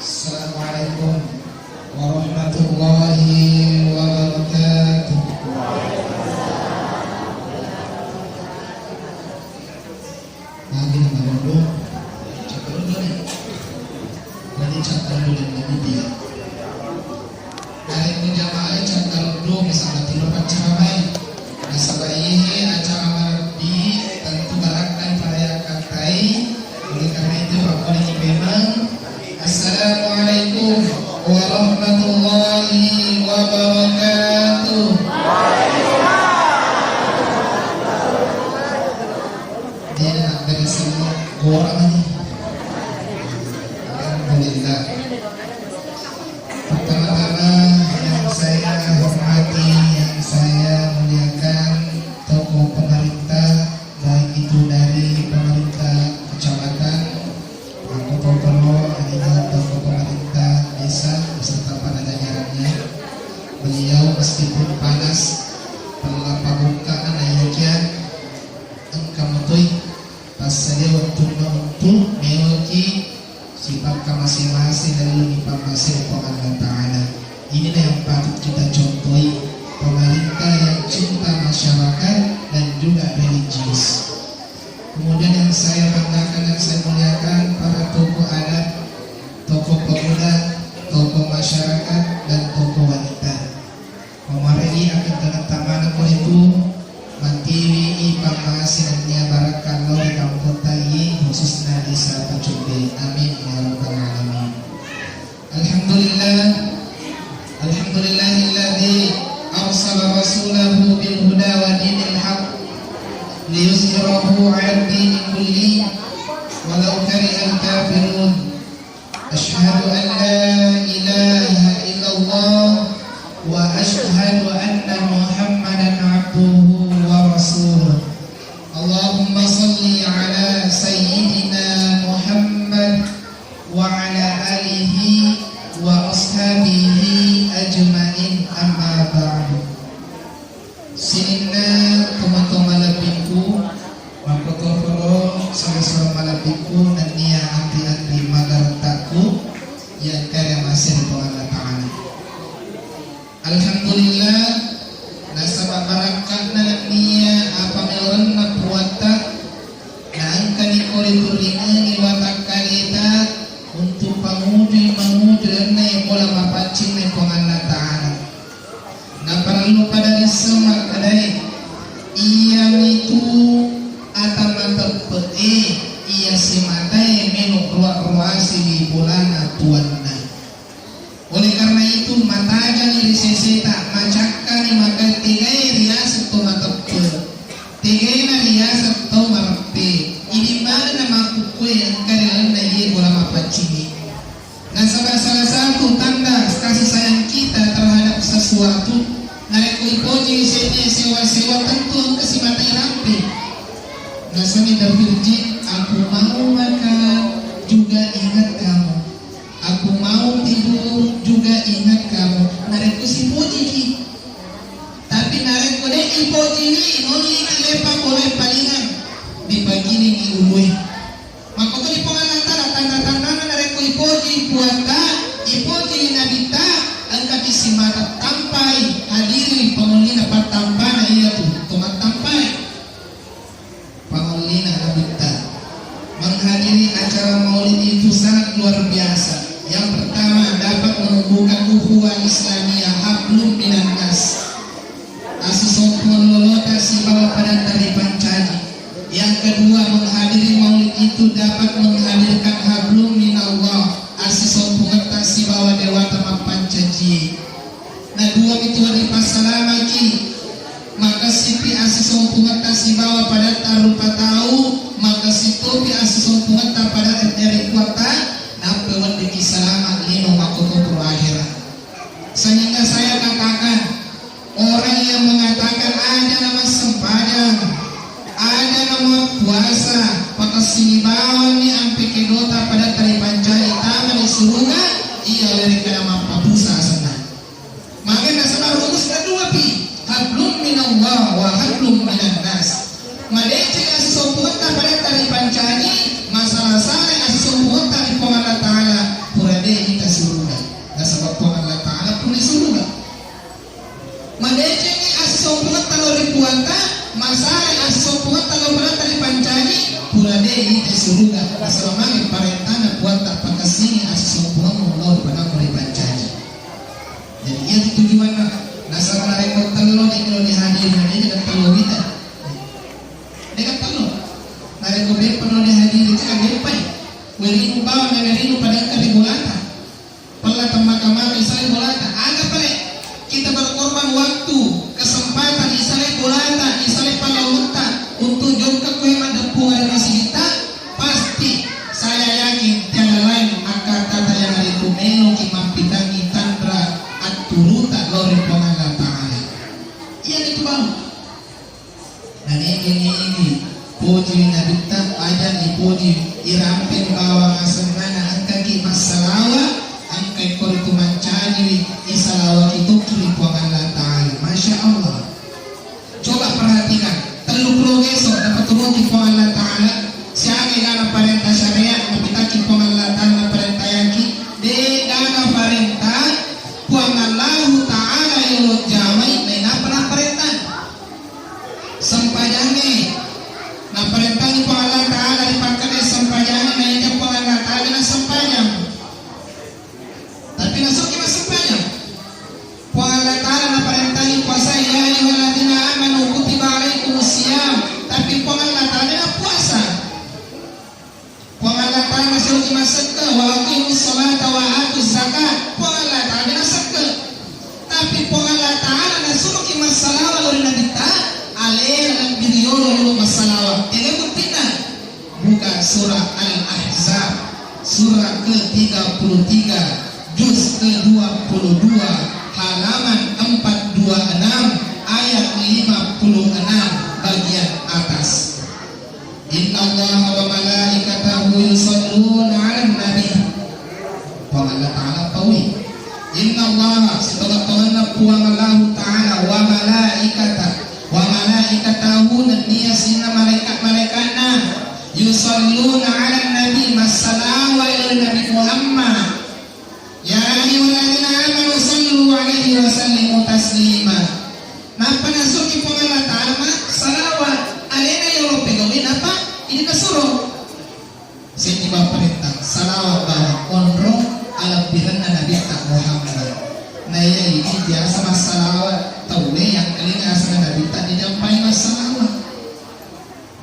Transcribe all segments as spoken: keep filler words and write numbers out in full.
Assalamualaikum warahmatullahi wabarakatuh. Lagi nama dulu. Cakkaruddu nih. Lagi cakkaruddu dan lagi dia. Narekko jamaah cakkaruddu, misalna tiro paccaramai. Nasaba iyahe acara malebbi, tentu barakkai pada yakkattai. Oleh karena itu, pakkoleki memang. Assalamualaikum warahmatullahi wabarakatuh. Dia nak beresin orang ini. Alhamdulillah. Pertama-tama yang saya hormati, yang saya muliakan, tokoh pemerintah, baik itu dari pemerintah kecamatan, makkotoparo, aninna tokoh pemerintah desa beserta pada jajarannya. Beliau meskipun panas, pella pabukkaan, ayo kia, engka motoi passadia wettunna untuk meloki sipakka masing-masing lalu dipammasei Puang Allah Ta'ala. Inilah yang patut kita contohi, pemerintah yang cinta masyarakat dan juga religius. Kemudian yang saya banggakan dan saya muliakan, para tokoh adat, tokoh pemuda, tokoh masyarakat, dan tokoh wanita. Mamarei akan tenang tamana ko itu, matiwi i pammasei nennia barakka lao ri kampotta i, khususna desa Pacumbe. Amin ya rabbal alamin. Alhamdulillah. Alhamdulillahilladzi arsala rasulahu bil huda wa dinil haq liyuzhirahu 'ala dini kulli walau karihal kafirun. Asyhadu an la ilaha illallah wa asyhadu anna Muhammadan abduhu wa rasuluh. Allahumma salli ala sayyidina Muhammad wa ala alihi wa ashabihi ajma'in, amma ba'du. Sininna tomatoa malebbikku, makkotoparo sala-sala malebbikku nennia anri-anri magarettakku, iya engkae riamasei ri Puang Allah Ta'ala. Alhamdulillah, nasaba barakka'na nennia apamelorenna Puatta, naengkani ko riturringengi watakkaleta untuk pangujui mangujui lalenna iya bola mapaccinna Puang Allah Ta'ala. Naparellu pada risseng makkedae, iyamitu ata mateppe'e iya simatae melo roa-roasi ri bolana tuanna. Oleh karena itu, matajangi ri seseta, macakkani maka tegae riaseng to mateppe, tegaena riaseng to mareppe. Idi manenna makkukkue engka ri lalenna iye bola mapaccingnge. Nasaba salah satu tanda kasih sayang kita terhadap sesuatu, narekko ipoji setia sewa-sewa, tentu engka simatai rampe. Nasami David Jin, "Aku mau makan juga ingat kamu. Aku mau tidur juga ingat kamu." Narekko sipojiki. Tapi narekko de ipojiwi, nolli lepa pole palingang, dipagilingi ulue. Makkotoni Puang Allah Ta'ala, tanda-tandana narekko ipoji Puatta, ipoji Nabitta, engkaki simata tampai hadiri pangollina pattampana, iyatu to mattampai pangollina Nabitta. Menghadiri acara maulid itu sangat luar biasa. Yang pertama, dapat menumbuhkan ukhuwah Islamiyah, hablum minan nas. Assisompungan lolota sibawa padatta ripancaji. Yang kedua, menghadiri maulid itu dapat menghadirkan hablum minallah, assisompungetta sibawa dewata mappancajie. Naduami tu ripassalamaki, makessipi assisompungetta sibawa padatta rupa tau, makessitopi assisompungetta padatta ri Puatta, nappa weddikki salama lino makkotoparo ahera. Sehingga saya katakan, orang yang mengatakan ada nama sempajang, ada nama puasa, pakessini bawanni ampe kedota padatta ripancaji tama di suruga, iya werekana mappapusa asenna. Maka nasaba rumus keduapi, hablum minallah wa hablum minan nas. Madeceng assisompungetta padatta ripancaji, masala-sala assisompungetta ri Puang Allah Ta'ala, pura de kita Ladde ite suruga, nasaba magi parentana Puatta pakessingi assompoammu lao pada mulai pancaji. Jadi iya tu tujuanna. Nasaba narekko tello de lo dihadiri, de ga tello wita. De ga tello. Narekko beppa lo dihadiri, caka beppai. Werinu bawang na werinu pada engka ri bolata. Pella temmaka-maka isalai bolata. Aga pale? Kita berkorban waktu, kesempatan, isalai bolata, isalai panggautta untuk jokka kue maddeppung ada masigitta, pasti saya yakin tiada lain akkattata yang ritu meloki mappitangi tanra atturuta lao ri Puang Allah Ta'ala. Iya itu bang. Nanigi-nigi poji Nabitta, aja ipoji, irampeng bawang asenna, na engkaki massalawa, engkai koritu mancajiwi, isalawaki tokki ri Puang Allah Ta'ala. Masya Allah. Coba perhatikan, tellu pulo geso napaturunki Puang Allah Ta'ala, siaga ga naparenta syariat, napitaki Puang Allah Ta'ala naparentayaki, de gaga parenta Puang Allahu Ta'ala yolo jamai, nainappa naparenta. Sempajangnge, naparentangi Puang Allah Ta'ala ri pakkeda sempajangnge, naija Puang Allah Ta'ala na sempajang. Tapi nasuki massempajang. Puang Allah Ta'ala naparentangi puasa, ya ayyuhalladzina amanu kutiba alaikumus siyam. Tapi Puang Allah Ta'ala na puasa. Puang Allah Ta'ala nasuroki massekke, wa aqimus salata wa atuz zakat. Puang Allah Ta'ala nasekke. Tapi Puang Allah Ta'ala nasuroki massalawa lao ri Nabitta, alena lebbi riolo-riolo massalawa. Tega buktinna? Buka surah Al-Ahzab, surah ketiga puluh tiga, juz kedua puluh dua, halaman empat dua enam, ayat lima puluh enam bagian atas. Innallaha wa malaikatahu yusalluna 'alan nabi. Puang Allah Ta'ala paui. Innallaha, setonga-tonganna Puang Allahu Ta'ala, wa malaikata, wa malaikatahu, nennia sininna malaikat-malaikatna, yusalluna 'alan nabi, massalawa ri Nabi Muhammad. Ya ayyuhalladzina amanu sallu alaihi wa sallimu taslima. Nappa nasuroki Puang Allah Ta'ala ma salawat. Alena yolo pegawai napa idi nasuro. Seddi bapparetta salawat bawang onrong alebbirenna Nabitta Muhammad. Naiya idi biasa massalawat tauwe yang kelinga asenna Nabitta dijampai massalawat.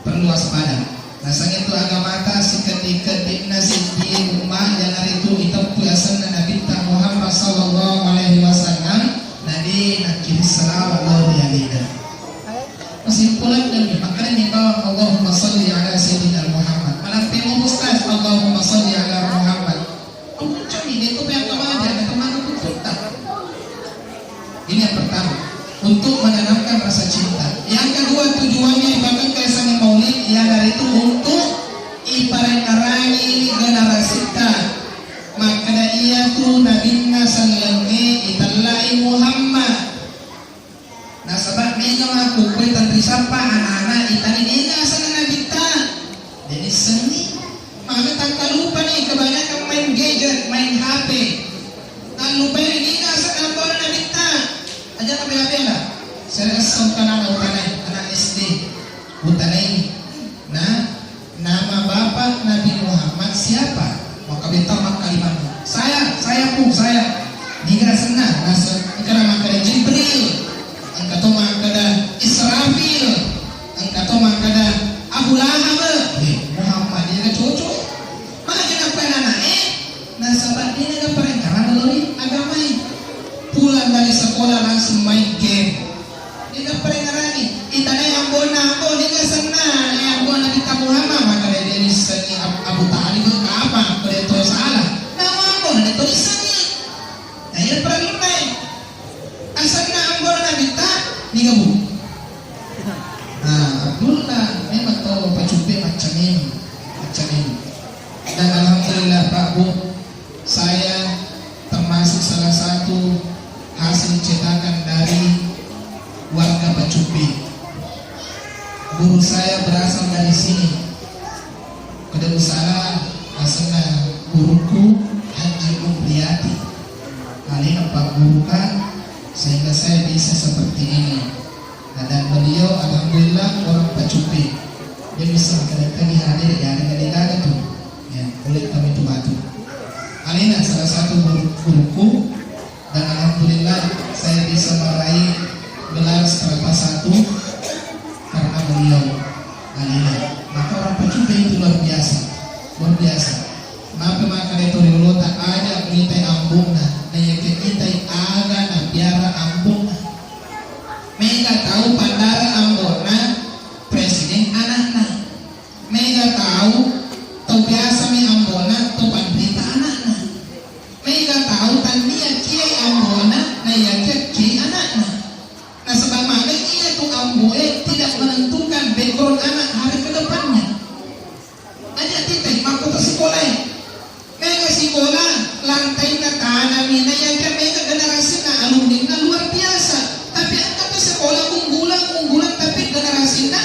Perlu waspada. Naseng itu agamata sikeddi-keddi'na siddi umma, iyanaritu iteppui asenna Nabitta Muhammad sallallahu alaihi wasallam, nade nakkiri salawat lao ri alena. Kesimpulanna mi, makkedani bawang, Allahumma salli ala sayyidina Muhammad. Malampe mo ustaz, Allahumma salli ala Muhammad. Pamuncuni, de' tu peang kamaja, na temana kuttutta. Ini yang pertama, untuk menanamkan rasa cinta. Yang kedua, tujuannya dipakai kaisang maulid, iyanaritu untuk iparengngerangi generasita. Makkeda iyatu nabinna sellengnge itellai Muhammad. Nasaba mega makkukkué tenri sappa ana-ana itani niga asenna nabitta. Jadi senni. Maka takkalupani kebanyakan main gadget, main H P. Tallupai niga asenna ambo'na nabitta. Aja bela-bela. Saya esso kanana utanai, anak S D. Utanai. Nah, nama bapak Nabi Muhammad siapa? Maka beta makkalimang. Saya, saya pun saya. Niga asenna? Nase-, engka makkeda Jibril, engka to makkeda Israfil, engka to makkeda Abu Lahab. Eh, Muhammad, niga cocok? Maka kenapa anak-anak, eh? Nasaba de'na parengngerang lao ri agamai. Pulang dari sekolah langsung main game. De'na parengngerangi. Itanai ambo'na, ambo, niga asenna, eh, ambo'na Nabitta Muhammad, maka de' nissengngi Ab-, Abu Thalib, apa, pada to salah. Nama ambo'na de' to nissengngi. Nah, iya parellunna, eh. Asenna ambo'na Nabitta, niga, Bu? Nah, Abdullah, memang to pacuppe macam ini, macam ini. Dan alhamdulillah, Pak, Bu, saya termasuk salah satu hasil cetakan dari warga Pacuppe. Guru saya berasal dari sini. Kada usala asenna guruku Haji Umriyati. Alena paggurukan sehingga saya bisa seperti ini. Nah, dan beliau alhamdulillah orang Pacuppe. Dia bisa kadang-kadang hadir Guruku, dan alhamdulillah saya bisa meraih gelar setelah kelas satu karena beliau. Alhamdulillah. Maka orang pecinta itu luar biasa, luar biasa. Maka maka itu riolota aja mitai ambungna, dan yang kita aga na biara ambungna. Mega tahu pandara ambungna presiden anakna. Mega tau, tau biasa mi ambona, tau panrita anakna. Mega tau, tannia kiai ambona, na iya kiai anakna. Nasaba maga iya tu amboe tidak menentukan background anak hari ke depannya. Aja titai, makko to sikolae. Mega sikola, lantainna tanami, na iya mega generasinna alumninna luar biasa. Tapi engka tu sekolah unggulang, unggulang, tapi generasinna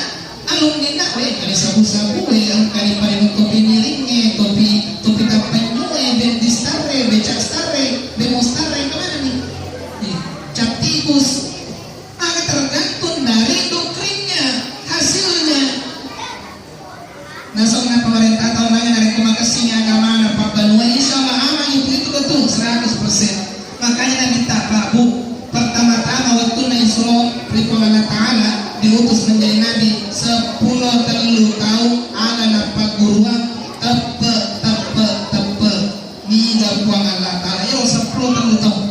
alumninna, we, kali sabu-sabu, we, engka di paling topi miringnge, topi, topi tappenyue, ben distarre, becak starre, bemo starre, kemana nih? Nih, cap tikus. Maka tergantung dari doktrinnya, hasilnya. Nasonna pemerintah tau nanya narekko makessini agamana pabbanua, insya Allah aman itu, itu betul seratus persen. Makanya Nabitta, Pak Bu, pertama-tama wettunna isuro ri Puang Allah Ta'ala diutus menjadi nabi, seppulo tellu taung aga nappagguruang, teppe, teppe, teppe. Niga Puang Allah Ta'ala, ero seppulo tellu taung.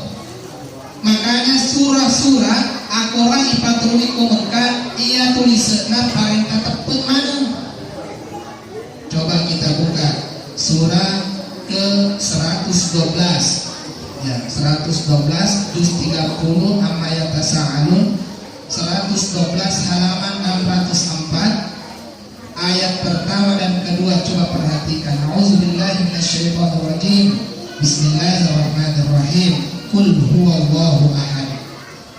Makanya surah-surah akorang ipaturuni ko Mekah, iya tulise'na parenta teppe maneng. Coba kita buka surah ke seratus dua belas. Ya, seratus dua belas, juz tiga puluh, Amma Yatasaalun, seratus dua belas, halaman enam ratus empat. Ayat pertama dan kedua, coba perhatikan. A'udzubillahi minasyaitonirrajim. Bismillahirrahmanirrahim. Qul huwallahu ahad.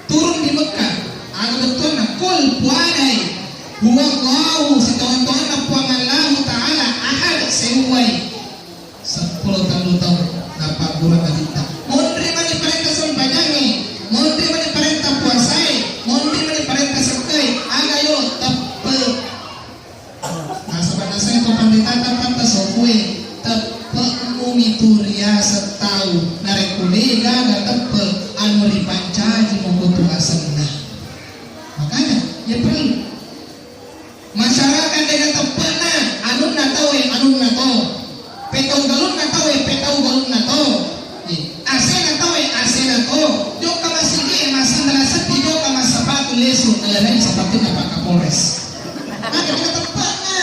Turun di Mekah, aga bettuanna? Qul, puadai. Huwallahu, sitongeng-tongenna Puang Allahu Ta'ala, ahad, seuwai. Seppulo tellu taung napaggurung Nabitta. Monri mani parenta sempajangnge, monri mani parenta puasae, monri mani parenta sekkae, aga yo teppe. Nasaba naseng to panditata patta sokue, teppe'mu mitu riaseng tau, narekko degaga teppe, anu ripancaji moko tu asenna. Makanya, ya perlu. Masyarakat de'ga teppe'na, anunna tauwe, anunna to. Petau galunna tauwe, petau galunna to. Eh, asena tauwe, asena to. Jokka masigi, massandala sepi, jokka massapatu lesu, nalerai sapatuna Pak Kapolres. Maka de'ga teppe'na.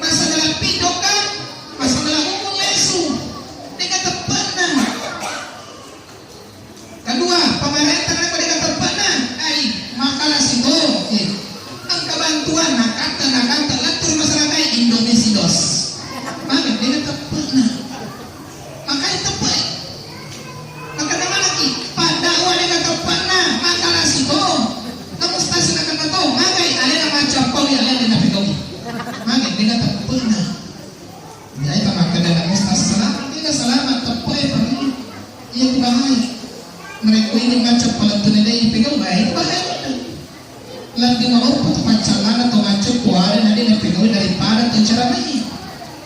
Massandala pi, jokka massandala umum lesu. De'ga teppe'na. Kedua, pemerintah narekko de'ga teppe'na, ai, makalasi to, eh, engka bantuan, nakatta, nakatta, lettu ri masyarakat, Indomie sidos. Maka de'ga teppe'na. Makanya teppe'i. Maka namalaki, paddawa de'ga teppe'na, makalasi to. Namustasi nakenna to, magai alena macappaui, alena napegau'i. Maka de'ga teppe'na. Jadi, tamakkeda na Ustaz, selamat, tidak selamat, teppe'e, perlu. Iya, itu bahaya. Narekko ini macam palettune dei pegau, bahaya, itu bahaya. Lebbi maloppo tu paccallana to macam kuare na de napegau daripada to ceramai.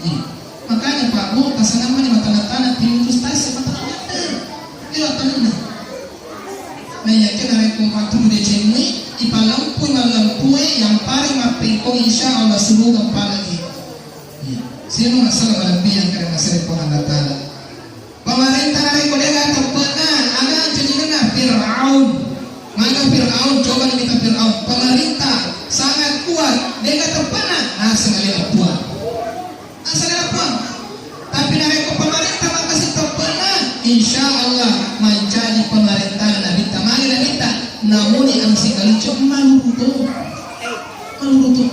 Iya. Makanya, Pak Bu, pasangan mani matana-tana, tim Ustaz, matana-tana. Iya, tenang. Nah, yakin narekko matu decennui, ipalempui, malempue, yang paling mappengko, insya Allah, suruga apalagi. Iya. Sino masalah malebbi yang kena masere Puang Allah Ta'ala. Pemerintah narekko de'ga teppe'na, aga ancajikenna? Fir'aun. Maka Fir'aun, coba kita Fir'aun. Pemerintah sangat kuat, de'ga teppe'na, naseng alena Puang. Naseng alena Puang. Tapi narekko pemerintah makkasi teppe'na, insya Allah mancaji pemerintah Nabitta. Magi Nabitta, namuni amsi kaliceng malurutu. Malurutu.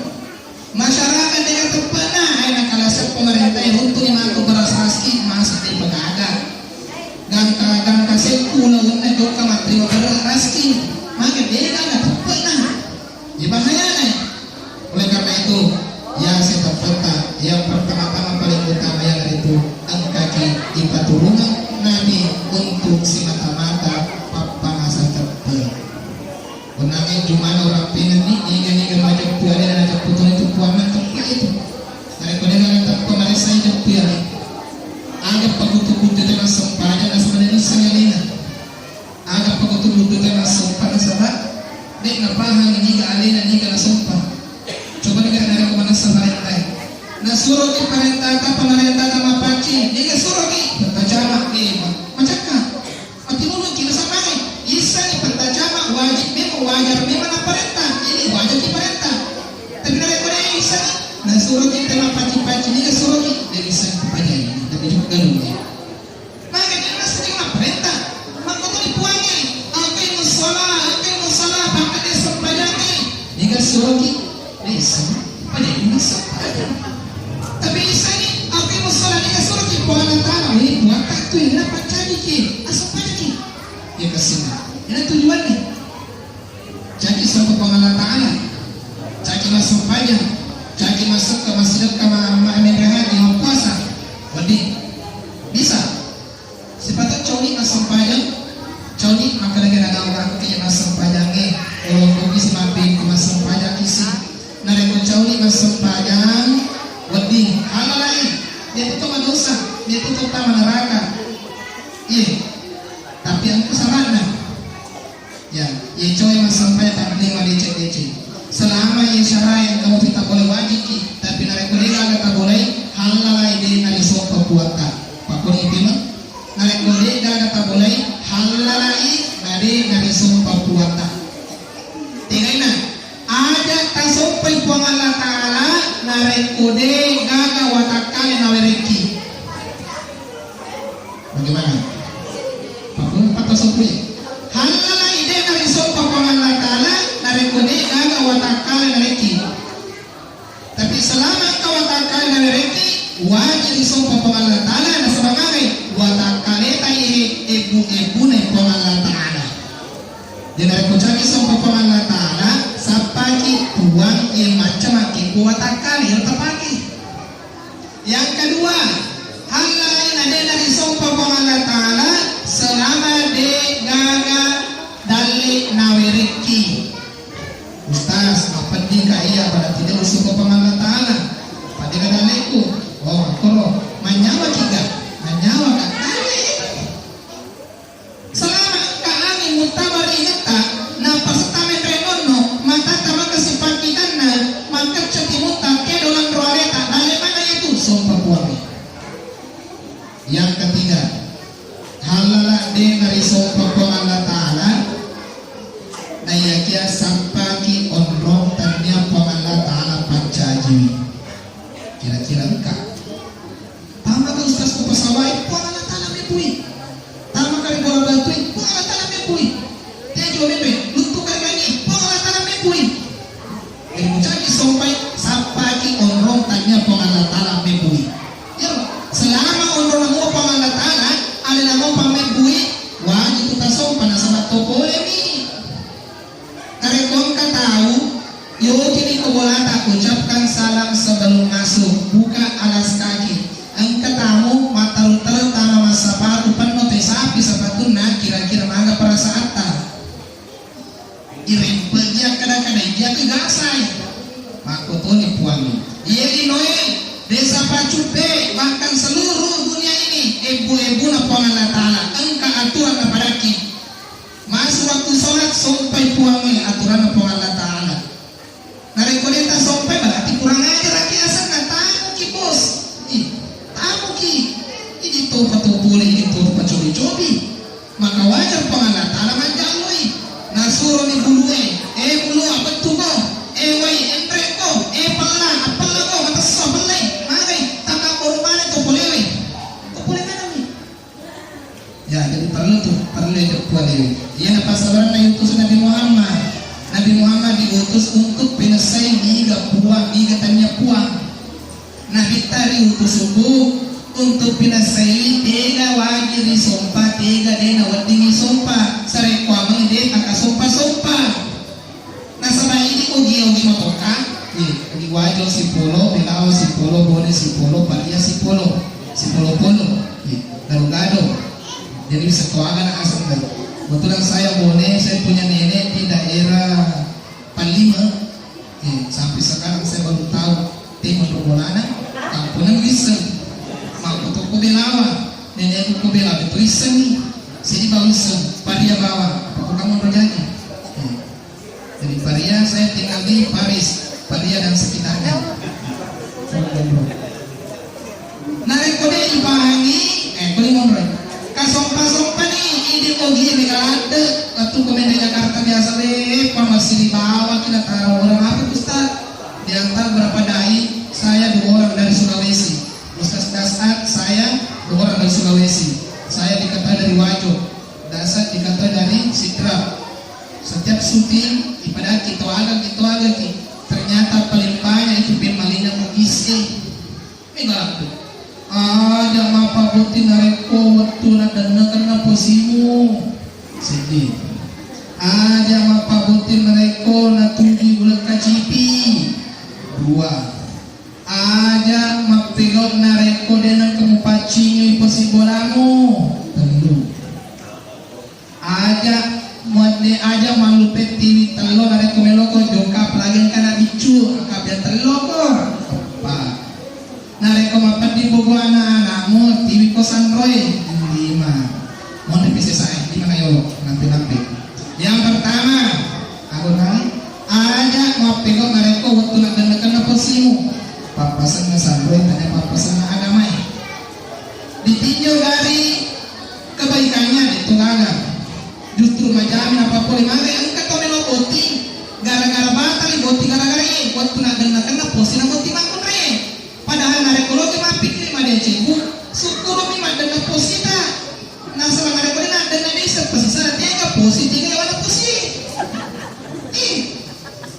Masyarakat de'ga teppe'na, ae nakalasek pemerintah e, runtu'i matu beras raski, masa de pagaga. Gangka, gangka sekku lawanna jokka matterima beras raski, maka de'ga teppe'na. Di bahayana. Oleh karena itu, ya, saya teppe'ta, yang pertama-tama paling utama yang itu engkaki ipaturungan Nabi untuk semata-mata pappangasa teppe'. Konangnge jumana urappingenni, niga-niga majeppu alena najeppu toni tu puanna teppe' itu. Narekko de'ga nateppa maressai jeppu yale. Aga pagutu-gutu tena sempa Nasuroki parentata pemerintata mappaccing, niga suroki? Pertama, eh, ma-, macakka. Matimunuki, nasabari. Issengngi pertama wajib memang, wajar memang naparenta. Jadi wajarki parenta. Tapi narekko de issengngi, nasuroki te mappaccing-paccing, niga suroki? De issengngi pajaini. Tapi juga dulu. Maka dia masih dengan perintah. Makkutoni Puangnge, "Aqimus shalah, aqimus shalah, pakkeda sempajangnge." Niga suroki? Desa. Pada ini sempajang. Tapi issengngi, "Aqimus shalah," niga suroki? Puang Allah Ta'ala, "Eh, Puang, tak tu ini apa jadi ki? Asal pada ki." Ya, kesini. Ini tujuannya. Caki sokko Puang Allah Ta'ala, caki massempajang, caki massekka, massidekka, ma-, ma-, menre haji, mappuasa. Wedding. Bisa. Sipato cauni massempajang, cauni makkeda-keda, "Naga aku kaya massempajang, eh, oh, kok isi mapping ku massempajang isi." Narekko cauni massempajang, wedding. Halalai, dia itu madosa, dia itu tama neraka. Iya. Tapi engka syaratna. Ya, ye coe massempajang, tak terima deceng-deceng. Selama ye syara yang kamu kita boleh wajibki, tapi narekko de gaga tabolai, halalai de narisompa Puatta. Pakkoni pima? Narekko de gaga tabolai, halalai na de narisompa Puatta. Tegaina, aja tasompai Puang Allah Ta'ala narekko de gaga watakkale nawerekki. Bagaimana? Pakkoni patta sopue. Halalai de narisompa Puang Allah Ta'ala narekko de gaga watakkale narekki. Tapi selama engka watakkale nawerekki, wajib risompa Puang Allah Ta'ala, nasaba magai? Watakkaleta iye ebbu-ebbuna Puang Allah Ta'ala. Jadi narekko caki sompa Puang Allah Ta'ala, sappaki Puang, iye macca makkibbu watakkale, iyaro tapake. Yang kedua, halalai na de narisompa Puang Allah Ta'ala selama de gaga dalle nawerekki. Ustaz, mapedding ka iya, berarti de usompa Puang Allah Ta'ala. Pada gaga dalleku. Oh, akkoro. Manyawaki ga? Manyawaka? Dalle. Selama engka anging muttaba ri ingetta, nappa setta menre nonno, matatta makessing pakkitanna, makkecceng timutta, kedo lanro aleta, dalle maneng iyatu, sompa Puangnge. Yang ketiga, halala de narisompa Puang Allah Ta'ala, naiyakia sappaki onrong tania Puang Allah Ta'ala pancajiwi. Kira-kira engka? Tama ke ustaz ko pasawai, Puang Allah Ta'ala mebbui. Tama ke ri bola batui, Puang Allah Ta'ala mebbui. Tejo mebbui, luttu ke ri langi, Puang Allah Ta'ala mebbui. Jadi mucaki sompai, sappaki onrong tania Puang Allah Ta'ala mebbui. Iyaro, selama onrong namo Puang Allah Ta'ala, alena mopa mebbui, wajib tu tasompa nasaba to polemi. Narekko engka tau, yotini ko bolata, ucapkan salam sebelum masuk, buka alas kaki. Engka tamu mattaru-taru tama massapatu, penno te sapi sapatunna, kira-kira maga perasaatta? Irempeji akkada-kadai, dia kegasai. Makkotoni Puangnge. Iye linoe, desa Pacuppe, bahkan seluruh dunia ini, ebbu-ebbuna Puang Allah Ta'ala, engka aturan napadakki. Masuk waktu sholat, sompai Puangnge aturanna Puang Allah Ta'ala. Narekko de tasompai, berarti kurang ajar aki asenna, tamuki, bos. Ih, tamuki. Ini topa to pole, ini topa cobi-cobi. Maka wajar Puang Allah Ta'ala manjalloi. Nasuroni bulue, eh, bulua, bettuko, eh, wai, enrekko, eh, pella, appellako, matesso, pellai, magai, tamabboro maneng to polewe. To pole manenni. Ya, jadi parellu tu, parellu itu kualiwi. Iya, na passabaranna diutus Nabi Muhammad. Nabi Muhammad diutus untuk pinessai niga Puang, niga tania Puang. Nabitta riutus untuk pinessai tega wajib risompa, tega de nawedding risompa. Sarekkuameng de takasompa-sompa. Nasaba idi ogi-ogi matoka, ye, ogi Wajo sipolo, Belawa sipolo, Bone sipolo, Paria sipolo, sipolo-polo, ye, gado-gado. Jadi bisa toaga na aseng gado. Kebetulan saya Bone, saya punya nenek di daerah Pallima. Ye, sampai sekarang saya baru tahu, timur bolana, kampungnya Wisseng. Mau toko Belawa, nenekku ko Belawa itu Wisseng nih. Sini bawa Wisseng, Paria bawa, apa kamu mau jadi? Ye. Jadi Paria saya tinggal di Paris, Paria dan sekitarnya. Narekko de ipahangi, eh, kuli monro. Kasompa-sompani idi ogi mega ladde, wettu ko mende Jakarta biasa we, pa masiri bawaki nataro orang apa tu, Ustaz? Diantar berapa dai, saya dua orang dari Sulawesi. Ustaz Dasar, saya dua orang dari Sulawesi. Saya diketahui dari Wajo. Dasar diketahui dari Sidrap. Setiap syuting, ipadaki, toagaki, toagaki. Ternyata paling banyak itu pemmalingna mugisi. Mega ladde. Aja mappabotti narekko wettu naddennekenna posimu. Seddi. Aja mappabotti narekko natujui uleng kacipi. Dua. Aja mappegau narekko de nengka mupaccingui posi bolamu. Tellu. Aja muadde, aja mallupe tiwi tello narekko meloko jokka, apalagi engkana biccu, akabbiang telloko. Eppa. Narekko mappedding bobo ana-anakmu, tiwi ko sanroe. Lima. Monri pese sae, lima na yolo, nampe-nampe. Yang pertama, aku nang, aja mappegau narekko wettu naddennekenna posimu. Pappasenna sanroe, tania pappasenna agamae. Ditinjau dari kebaikannya, itu gaga. Justru majami apa pole mare engka to melo boti, gara-gara batali boti, gara-gara e, wettu naddennekenna posi na boti makkunre. Padahal narekko loki mappikiri madecengku, sukkurumi maddenna posita. Nasaba narekko de naddenna desa, pesisara tega posi, tega yawana posi. Ih,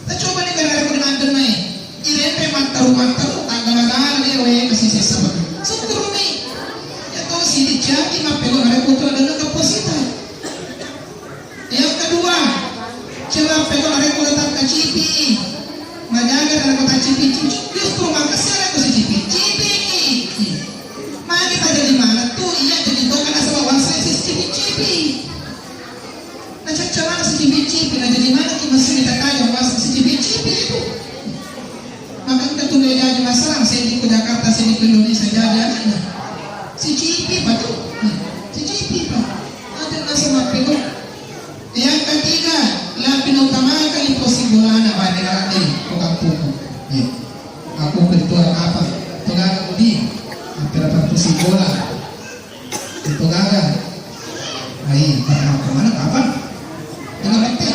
tacobani narekko de naddenna e. Irenre mattaru-mattaru, taggala-gala de we kasi sessa batu. Sukkurumi. Ya to sidi ciaki mappego narekko tu naddenna ke posita. Yang kedua, coba peko narekko takkacipi. Majaga narekko takkacipi, justru makessing narekko sicipi-cipi. Magi tajaji maneng tu, iya jadi to kana saba wasa sicipi-cipi. Nacacca maneng sicipi-cipi, najaji maneng ki massu takajang wasa sicipi-cipi itu. Maka engka tu jaji masalah, seddi ko Jakarta, seddi ko Indonesia jaji anaknya. Sicipi pa tu. Hmm. Sicipi pa. Ada nasa mappego. Yang ketiga, lebbi nautamakan posi bolana bane ladde ko kampungku. Iya. Aku ketua apa? Togana budi. Hampir apa posi bola. Itu gaga. Ai, karena kemana kapan? Tengah bete.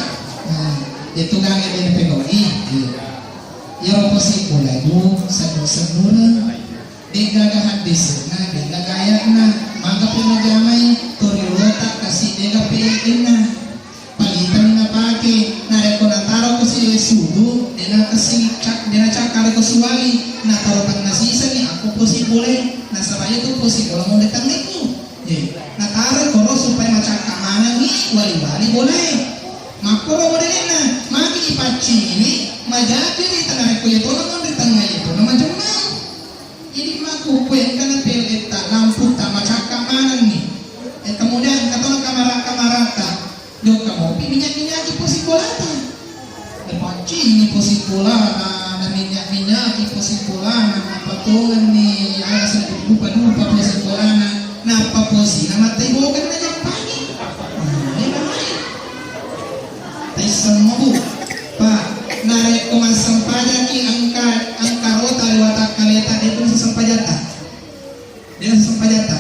Nah, itu gaga dia pegawai. Iya. Iya, posi bola itu satu-satunya. De'gaga haddese'na, de'gaga aya'na, magapi majamai, toriolota kasi de'ga pe'e'na. Palitani napake, narekko nataroko si sudu, de'na kasi cak-, de'na cakkareko suwali, nataro tenna sisenni akko posi bolae, nasaba iyatu posi bola monre tengngeku. Ye, nataro koro supaya macakka manengngi wali-wali bolae. Makkoro modelenna, magi ipaccingiwi, majapiri tanarekko iyatona monre tengnga iyatona majemmai. Jadi makkukue engkana pelletta, lamputta macakka manenni. E, kemudian engka tona kamara-kamarata, jokka mopi minyak-minyaki posi bolata. Napaccingi posi bolana, naminyak-minyaki posi bolana, napatongenni, ala seddupa-dupa posi bolana, nappa posina mattai bokeng najappangi. Nah, e, namai. Taissemmo, Bu. Pak, narekko massempajaki engka, engka rota ri watakkaleta, de'tu sempajatta. De'na sempajatta.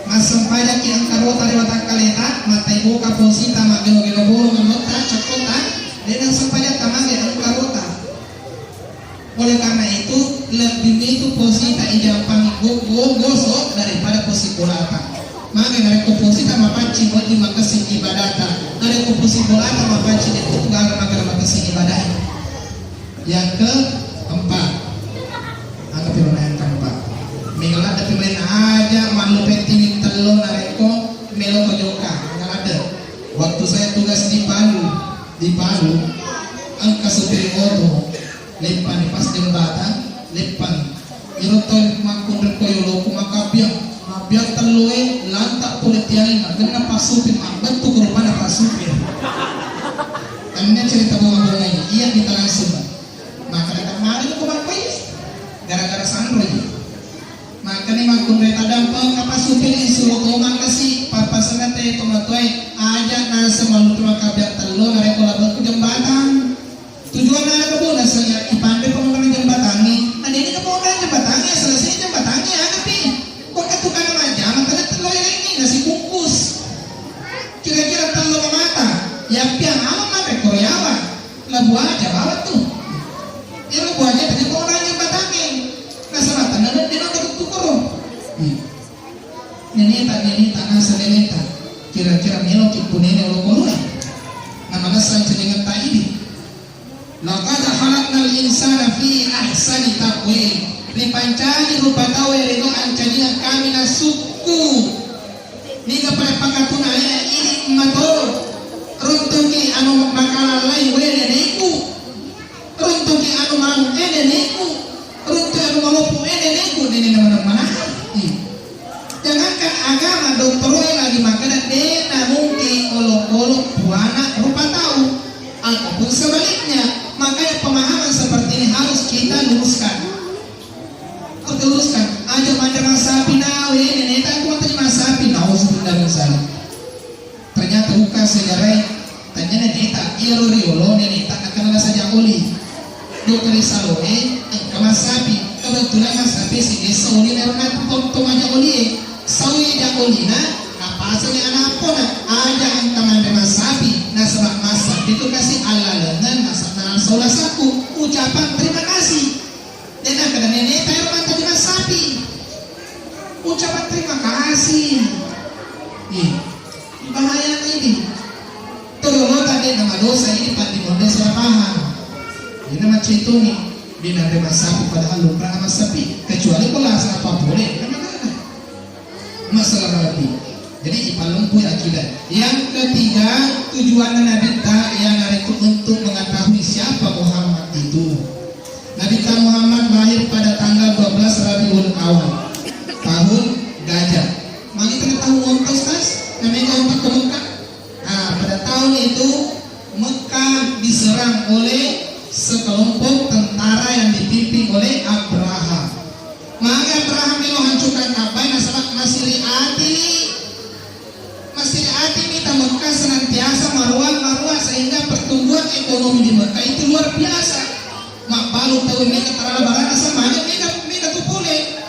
Massempajaki engka rota ri watakkaleta, mattai boka posita, maggelo-gelo bolong, mamotta, cokkotta, de'na sempajatta mage engka rota. Oleh karena itu, lebbi mitu posita ijappangi go-, go-, gosok daripada posi bolata. Maka narekko posita mapaccing wedding makessing ibadata. Narekko posi bolata mapaccing de' tu gaga makessing ibadai. Yang keempat, angka piro na yang keempat. Mega ladde pi main aja mallupe tiwi tello narekko melo ko jokka. Mega ladde. Waktu saya tugas di Palu, di Palu, engka supir oto. Leppani pas jembatan, leppani. Iro tau makkunrai ko yoloku makabbiang, mabbiang telloe, lanta pole tiangenna, genna passupi, mabbettu ko rupanna passupi. Anne cerita bonga-bonga ini, iya kita langsung. Maka datang mari ko makkoi, gara-gara sanroi. Makani makkunrai tadampeng kapassupi, suro tongeng kasi, pappasenna te tomatoe, aja naseng mallupe makabbiang tello, narekko labbekku jembatan. Tujuanna aga, Bu, nasaba ipanre pembangunan jembatangnge, na de'ni pembangunan jembatan, Neneta, neneta, nasa neneta. Kira-kira melo ki punene olokoloe. Namanessa cenningatta idi. Laqad khalaqnal insana fi ahsani taqwim. Ripancaji rupa tau e ri ancajiang kami nasukku. Niga pada pakatuna alena idi matoro. Runtuki anu makalallai we neneku. Runtuki anu manu e neneku. Runtu anu malopu e neneku, nene mana mana. Jangankan agama, dokter e lagi makkeda de na mungkin olok-olok puana rupa tau. Ataupun sebaliknya, makanya pemahaman seperti ini harus kita luruskan. Harus diluruskan. Aja manre masapi nawe, neneta aku manre masapi, nauzubillah min zalik. Ternyata buka sejarah, tanya neneta, iya ro riolo neneta akan ada saja oli. Dokter Saloe, engka masapi. Kebetulan masapi si desa oli nerona tong tong aja oli e. Sawi aja oli na, apa asanya anak apa na? Aja engka manre masapi, nasaba masapi itu kasih alalengan masa na saula saku. Ucapan terima kasih. Dena kada neneta ero mancaji masapi. Ucapan terima kasih. Ih, bahaya ini. Terus lo tadi nama dosa ini pandi monde salah paham. Ini nama cetoni. Dia nanti masapi padahal lupa nama sapi. Kecuali kalau asal apa boleh. Mana ada? Masalah hati. Jadi ipalempui akidah. Yang ketiga, tujuanna Nabitta iyanaritu untuk mengetahui siapa Muhammad itu. Nabitta Muhammad lahir pada tanggal dua belas Rabiul Awal tahun Gajah. Magi kena tahu onta, Ustaz? Namanya onta ke Mekah? Nah, pada tahun itu Mekah diserang oleh sekelompok tentara yang dipimpin oleh Abraham. Magi Abraham melo hancurkan Ka'bah, nasaba masiri atini, masiri atini ta Mekah senantiasa maruan-maruan sehingga pertumbuhan ekonomi di Mekah itu luar biasa. Mabbalu tau mega tarala barana sama aja mega, mega tu pole.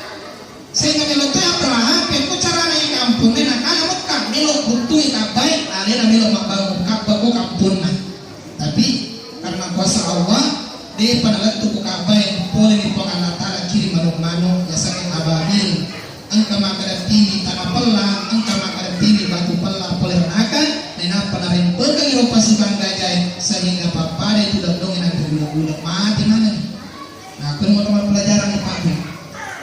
Sehingga melo tu Abraham, pekko carana i kampung, mena kala Mekah, melo buttui Ka'bah, alena melo mabbangun Ka'bah ko kampungna. Tapi karena kuasa Allah, depa nalettu ku Ka'bah, pole ni Puang Allah Ta'ala kirim manuk-manuk, yasengnge ababil. Engka makkeda tiwi tana pella, engka makkeda tiwi batu pella, pole ranaka, nainappa narempekengi ro pasukan gajae, sehingga pappada itu dondonge nanti gula-gula, mati maneng. Nah, aku mau teman pelajaran di Pak.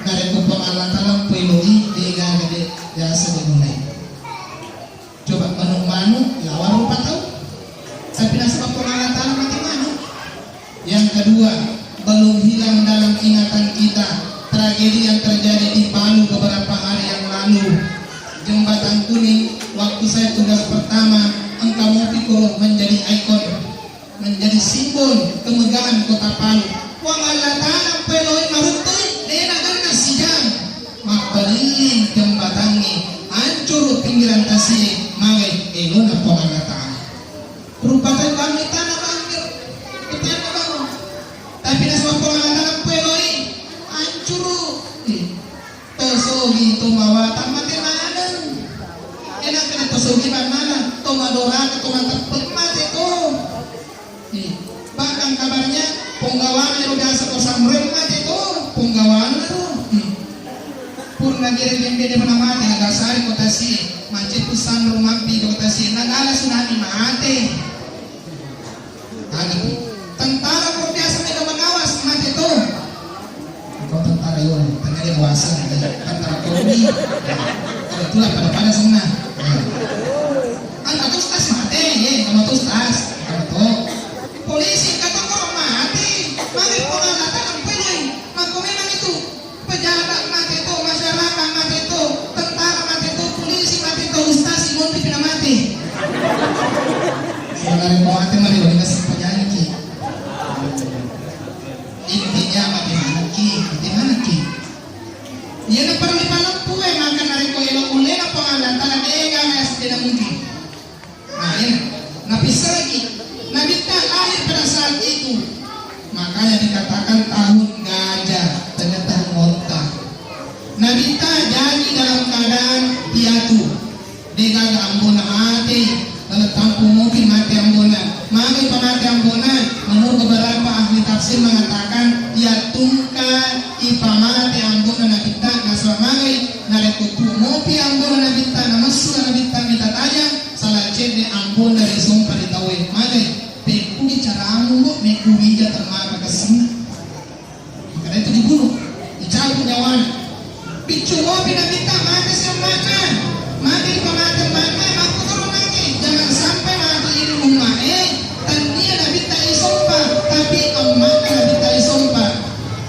Narekko Puang Allah Ta'ala poiloi, de gaga de biasa de mulai. Coba manuk-manuk, lawan rupa tau. Tapi nasaba Puang Allah Ta'ala mati manuk. Yang kedua, belum hilang dalam ingatan kita tragedi yang terjadi di Palu beberapa hari yang lalu. Jembatan Kuning, waktu saya tugas pertama, engka mopi kuro menjadi ikon. Menjadi simbol kemegahan Kota Palu. Puang Allah Ta'ala peloi maruttui, dena ganna sijang. Mapparilling jembatangnge, hancuru pinggiran tasie, magai elona Puang Allah Ta'ala. Rupa tau kami tanah bangkir, tanah bangun. Tapi nasaba Puang Allah Ta'ala peloi, hancuru. Ih. To sogi to mawatang mate maneng. Enak kena to sogi bannana, to madoraka, to mateppe mate to. Ih, bahkan kabarnya ponggawana ero biasa to sanroe mate to, ponggawana to. Hmm. Purna gere jembede mana mate, nagasari kota sie, macet tu sanro mampi kota sie, nagala tsunami mate. Tentara ko biasa mega mengawas mate to. Ko tentara yo, tanya dia kuasa, tentara Polri. Kebetulan pada-pada sana. Anta tustas mate, ye, kamu tustas, kamu to. Polisi kata kok mate, mate pengalatan apa ini? Maka memang itu. Pejabat mate to, masyarakat mate to, tentara mate to, polisi mate to, ustaz si Monti pina mate. Saudara ko mate mari wali kasi penyakit. Intinya mate manaki, mate manaki. Iya na perlu dipaleppu e, maka narekko elo ulle na pengalatan dega es tidak mungkin. Nah, ini. Napisah lagi. Nabitta lahir pada saat itu. Makanya dikatakan tahun gajah, ternyata tahun onta. Nabitta jaji dalam keadaan piatu. Degaga ambona mate, lalu tampung mungkin mate ambona. Magai pamate ambona, menurut beberapa ahli tafsir mengatakan, ia tungka ipamate ambona Nabitta, nasaba magai Tapi Nabitta mate si emma'na, mate ri pamate emma'na, makkuturunangngi, jangan sampai mate ri umma'e, tennia Nabitta isompa, tapi emma'na Nabitta isompa.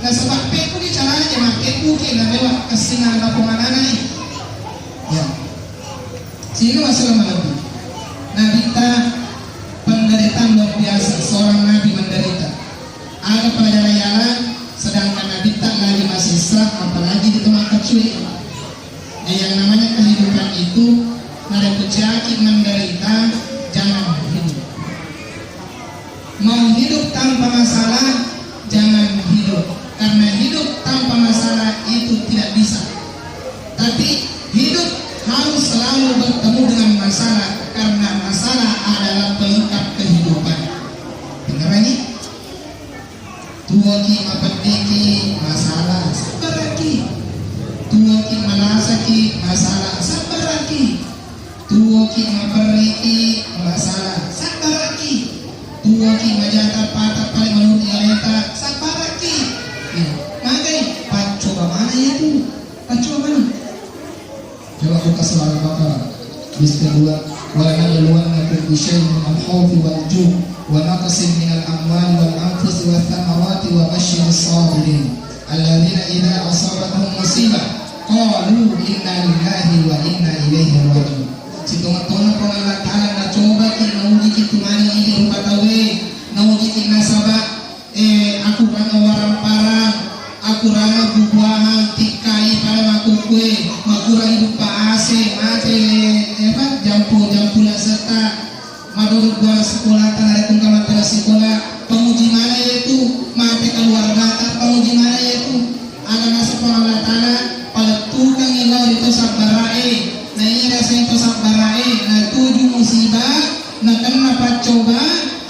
Nasaba pekkuni carana je makkebbuki narewa kessinna napongananai. Ya. Sini masalah malebbi. Nabitta penderitaan luar biasa, seorang nabi menderita. Aga pelajaran yala, sedangkan Nabitta lagi masessa, apalagi di tempat kecil. Nah, yang namanya kehidupan itu, narekko caki menderita, jangan hidup. Mau hidup tanpa masalah, jangan hidup. Karena hidup tanpa masalah itu tidak bisa. Tapi hidup harus selalu bertemu dengan masalah, karena masalah adalah pelengkap kehidupan. Dengar lagi. Tuoki mapeddiki, masalah, sabbaraki. Tuoki malasaki, masalah, sabbaraki. Tuoki maperriki, masalah, sabbaraki. Tuoki majata pata pale menurut aleta, sabbaraki. Ya, magai paccoba mana ya tu? Paccoba mana? Coba buka surah Al-Baqarah. Bis kedua, "Wa lanabluwannakum bi syai'in minal khawfi wal ju'i wa naqsin minal amwali wal anfusi wath thamarati wa basysyiris sabirin. Alladzina idza asabatuhum musibah qalu inna lillahi wa inna ilaihi raji'un." Sitonga-tonga Puang Allah Ta'ala nacobaki, naujiki tu mani idi rupa tauwe, naujiki nasaba Eh, akurang warang-parang, akurang buah-buahan, tikkai pada makkukue, makurang idupa ase, mate, eh, apa, jampu-jampu lasetta, madodok buah sekolah, tanare tungka mata sekolah, penguji mana yaitu, mate keluarga, penguji mana yaitu, ada nasaba Allah Ta'ala, palettukangngi lao ri to sabbarae, na iya riaseng to sabbarae, natuju musibah, nakenna paccoba,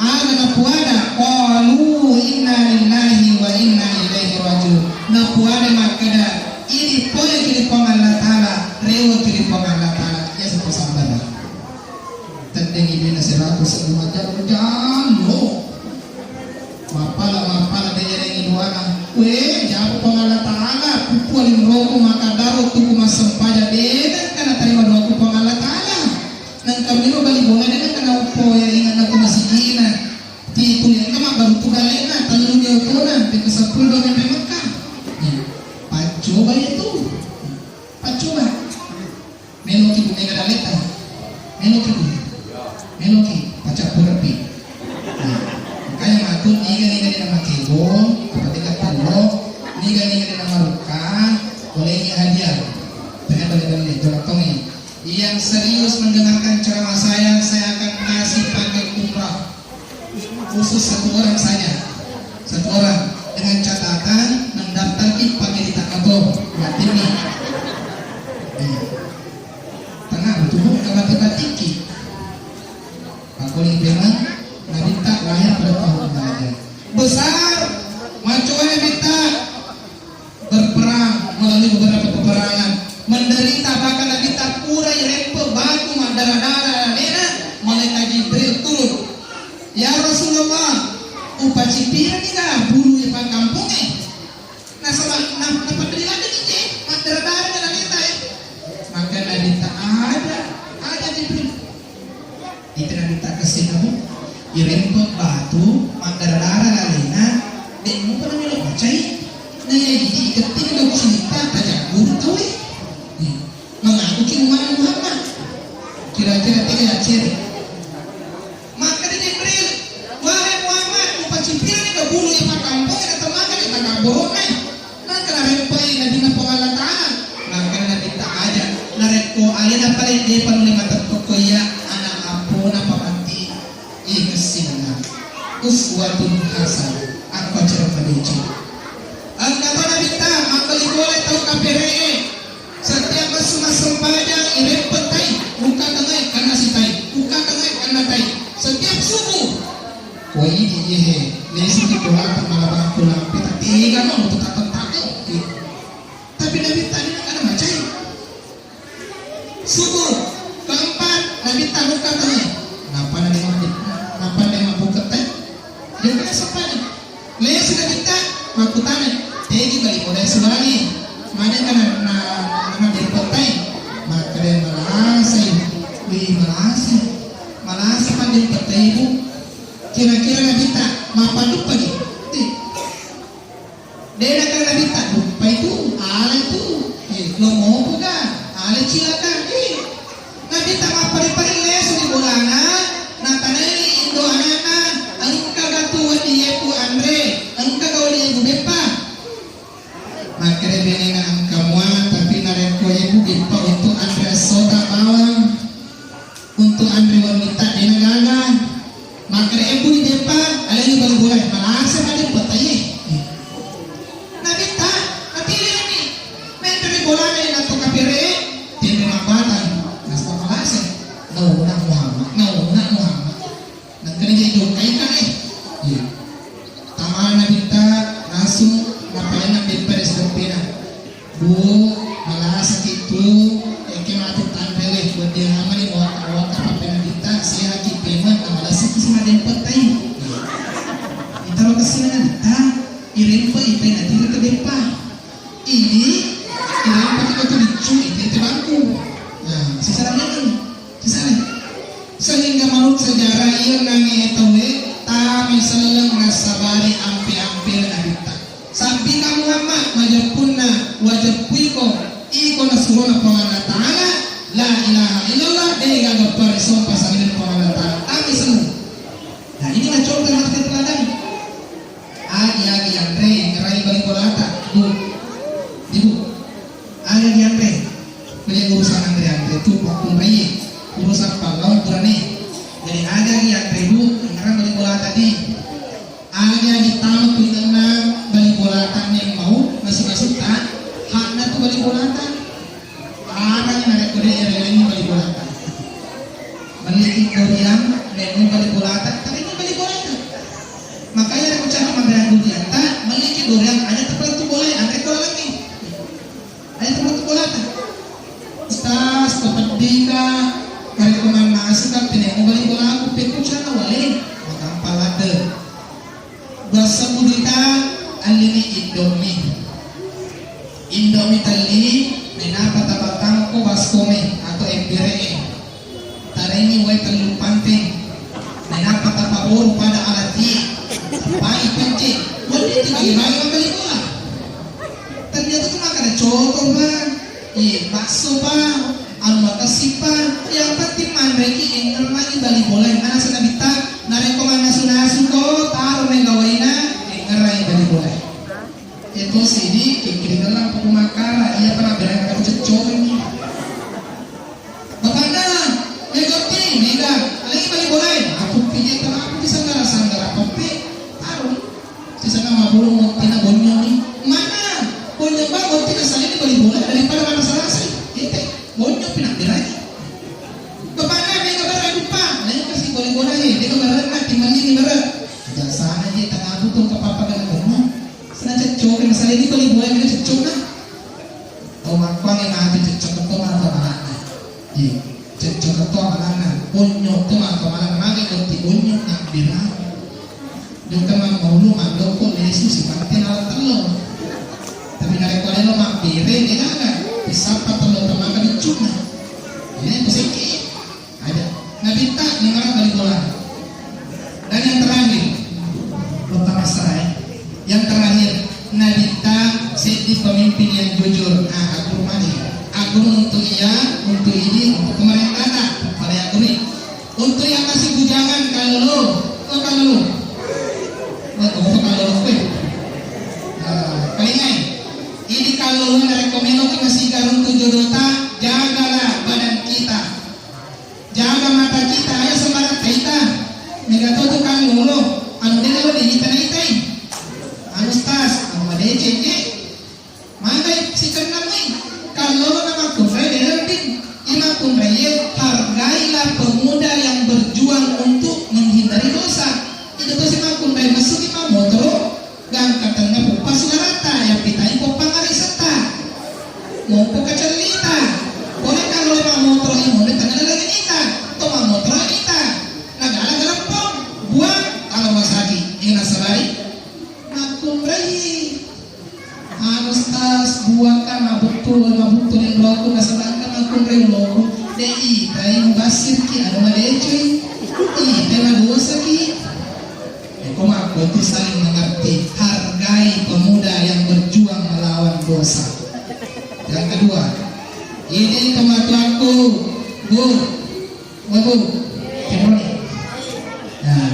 aga napuada, qalu inna lillahi wa inna ilaihi raji'un. Napuada makkeda, idi poyaki ri Puang Allah Ta'ala, rewaki ri Puang Allah Ta'ala. Iya sepo sabbara. Teddengi dina seratus sebbu majjalo jalo. Mappala, mappala de erengi doana. We, japa Puang Allah Ta'ala, pupua linroku makadaro tuku massempajang, de nengka natarima doaku Puang Allah Ta'ala. Nengka miro bali bola de nengka nauppo ya inganna ku masigina. Ti tulianna mabbaru tu galena, tellu ni otona, pekka seppulo dua menre Mekka. Ya, paccoba ya tu. Paccoba. Meloki bu mega daleta. Meloki bu. Meloki pacappu rebbi. Nah, makanya matu niga-niga di nama kebo, apa tiga tello, niga-niga di nama ruka, boleh ini hadiah. Tanya balik-balik, coba tong ini. Yang serius mendengarkan ceramah saya, saya akan kasih paket umrah. Khusus satu orang saja. Satu orang. Dengan catatan mendaftarki pakai di takato. Yatim nih. Iya. Tenang, tubuh nggak mati-matiki. Pakuling memang Nabitta lahir pada tahun Maja. Besar, macoe Nabitta. Berperang melalui beberapa peperangan, menderita, bahkan Nabitta pura irempe batu maddara-dara alena, malaikat Jibril turun, "Ya Rasulullah, upacipirani ga bulu e pakkampongnge?" Nasaba na, napaddari ladde ni je maddara-dara alena e. Maka Nabitta, "Aja, aja Jibril." Ita Nabitta kessing namu, irempe batu, maddara-dara lalena, de mupa namelo macai. Na iya idi iketting do cinta tajagguru tauwe. Iya. Mengaku ki umana Muhammad. Kira-kira tega yaccere. Maka di Jibril, "Wahai Muhammad, upacipirani ga bulu e pakkampongnge na temmaka di takabborokna." Maka nareppai Nabinna Puang Allah Ta'ala. Maka Nabitta aja. Narekko alena pale depa nulle mateppekko iya anak appona pamatti ikessinna. Uswatun hasanah. Akko acara madeceng. Engka to Nabitta mabbali bola tau kapere'e. Setiap messu massempajang, irempe tai, buka tengngai, kenna sitai, buka tengngai, kenna tai. Setiap subuh, Ko idi iyehe, lesuki tolata malabang ko lampe, tega no tu tateng-tateng. Tapi Nabitta de nengka namacai. Subuh keempat, Nabitta buka tauwe. Napa na de mabbu-, napa de mabbuka tai? Dia kan sempajang. Lesu Nabitta, makkutana, tegi bali bola suwali. Mana kana na, na, na, Ibu, kira-kira Nabitta mappaduppagi? Ti. Dena kan Nabitta duppai tu, alai tu. Eh, lo mopo ga? Alai cilaka. Eh. Nabitta mappari-pari lesu di bolana, natanai indo anana, engka ga tu wadi yepu anre, engka ga wadi yepu beppa. Makkeda benena engka mua, tapi narekko yepu beppa untuk anre essota bawang. Untuk anre wennitta dena gaga. Makkeda ebbu ni beppa, alai bali bola, malasa ka beppa taye. Nabitta, natileni. Menre bolana na to kapere, tende mabbatang. Nasta malasa. Nauna Muhammad, nauna Muhammad. Nengkani je jokkai kan eh. Iya. Tamana Nabitta langsung napalenna beppa ri seleppena. Bu, malasaki tu, eke matu tanre we, wedding amani mawakka-wakka pappena Nabitta, sehaki pemeng, namalasaki sima dempettai. Itaro kesina Nabitta, irempe itai natiro ke beppa. Ini, irempe ke batu biccu, itai te bangku. Nah, sisara memang. Sisana. Sehingga manut sejarah iya nange tauwe tame selleng nassabari ampe-ampena Nabitta. Sabbika Muhammad, majeppunna wajeppuiko, iko nasurona Puang Allah Ta'ala, la ilaha illallah, de gaga parisompa salin Puang Allah Ta'ala. Tame selleng. Nah, ini contoh yang harus kita pelajari. Agi-agi anre, ngerai bali bolata, Bu. Ibu. Aga dianre, pole urusan anre-anre tu pakkunraie, urusan pallawan purane. Jadi aga dianre bu, engngerang bali bola tadi. Aga ditama tu inenna bali bola ta nemmau, nasu-nasu ta, hakna tu bali bola ta. Arang narekko de erelengi bali bola ta. Melliki durian, nemmau bali bola ta, tapi ini bali bola ta. Makanya aku cakap manre durian ta, melliki durian aja tepat tu boleh, anre bola lagi. Ayo teman-teman bolata. Ustaz, kepeddika, kare pemanasu kan tenemu balik bolaku, pekucana wale, maka ampalade. Dua sebudita, alini Indomie. Indomie tali, menapa tabatangko baskome atau embere. Tarengi wae tellu panteng. Nainappa tapaboru pada alati. Pai pecce. Wedding tu bagi-bagi mambali bola. Ternyata tu makkeda coto pa, iye bakso pa, anu makessing pa. Yang penting manreki engngerangi bali bola. Mana senabitta narekko mannasu-nasu ko taro mega waina engngerangi bali bola. Etosi di kekiri dalam pemakkara iya pernah berangkat ceccokengi. Bapakna, "Eh, Gotti, mega, alai bali bolae." Aku pije terapu di sanggara-sanggara pepe. Taruh. Di sana mabulu Gotti na bonyoni. Mana? Bonyong bang Gotti na salini bali bola daripada mana salasi. Ite, bonyong pinang dirai. Bapakna, "Mega bara dupa." Lain kasih bali bola he, dia bara na timani ni bara. Jasana je tengah butuh ke papa kena bonyong. Sana ceccoke, masalah ini bali bola mega ceccoke. Tau makkuangnge matu cocok to matu amananna. Iya, cocok to amananna. Bonyo to matu amananna. Magi Gotti bonyo nabbira. Jokka mammaulu mandoko lesu sipante nawa tello. Tapi narekko lelo mabbere de gaga. Pisappa tello temaka biccuna. Ini peseki. Ada. Nabitta, lima ratus kali bola. Dan yang terakhir, kota Masra, ya. Yang terakhir, Nabitta seddi pemimpin yang jujur. Nah, aku rumah nih. Aku untuk iya, untuk ini, untuk pemerintah, tak. Pada aku nih. Untuk yang masih bujangan, kalau lo, oh, kalau lo. Oh, oh, kalau lo, eh. Nah, paling lain. Ini kalau lo narekko melo ke masih garung tujuh dota, jagalah badan kita. Jaga mata kita, aja sembarang taita. Mega to tu kallolo, anu de lo diita-itai. Anu stas, anu madeceng je. Magai sikenna mai. Kallolo na makkunrai de lebih. Imakkunrai hargailah pemuda yang berjuang untuk menghindari dosa. Itu tuh si makkunrai masuk imam motor. Gangka tengnga puppa sugarata, yappitai poppang arisetta. Mompo kacellita. Pole kalo le mammotoro i monri tengnga lagi nita. To mammotoro nita. Nagala galeppong. Buang. Kalau masaki. Ina sabari. Makkunrai. Anu stas buang kan mabuttu, mabuttu ri loku, nasabangka makkunrai loku. Itai mubassirki anu madeceng, itai madosaki. Eko makko itu saling mengerti, hargai pemuda yang berjuang melawan dosa. Yang kedua, ini tomatoakku, Bu, Bu, Bu, Kemoni. Nah,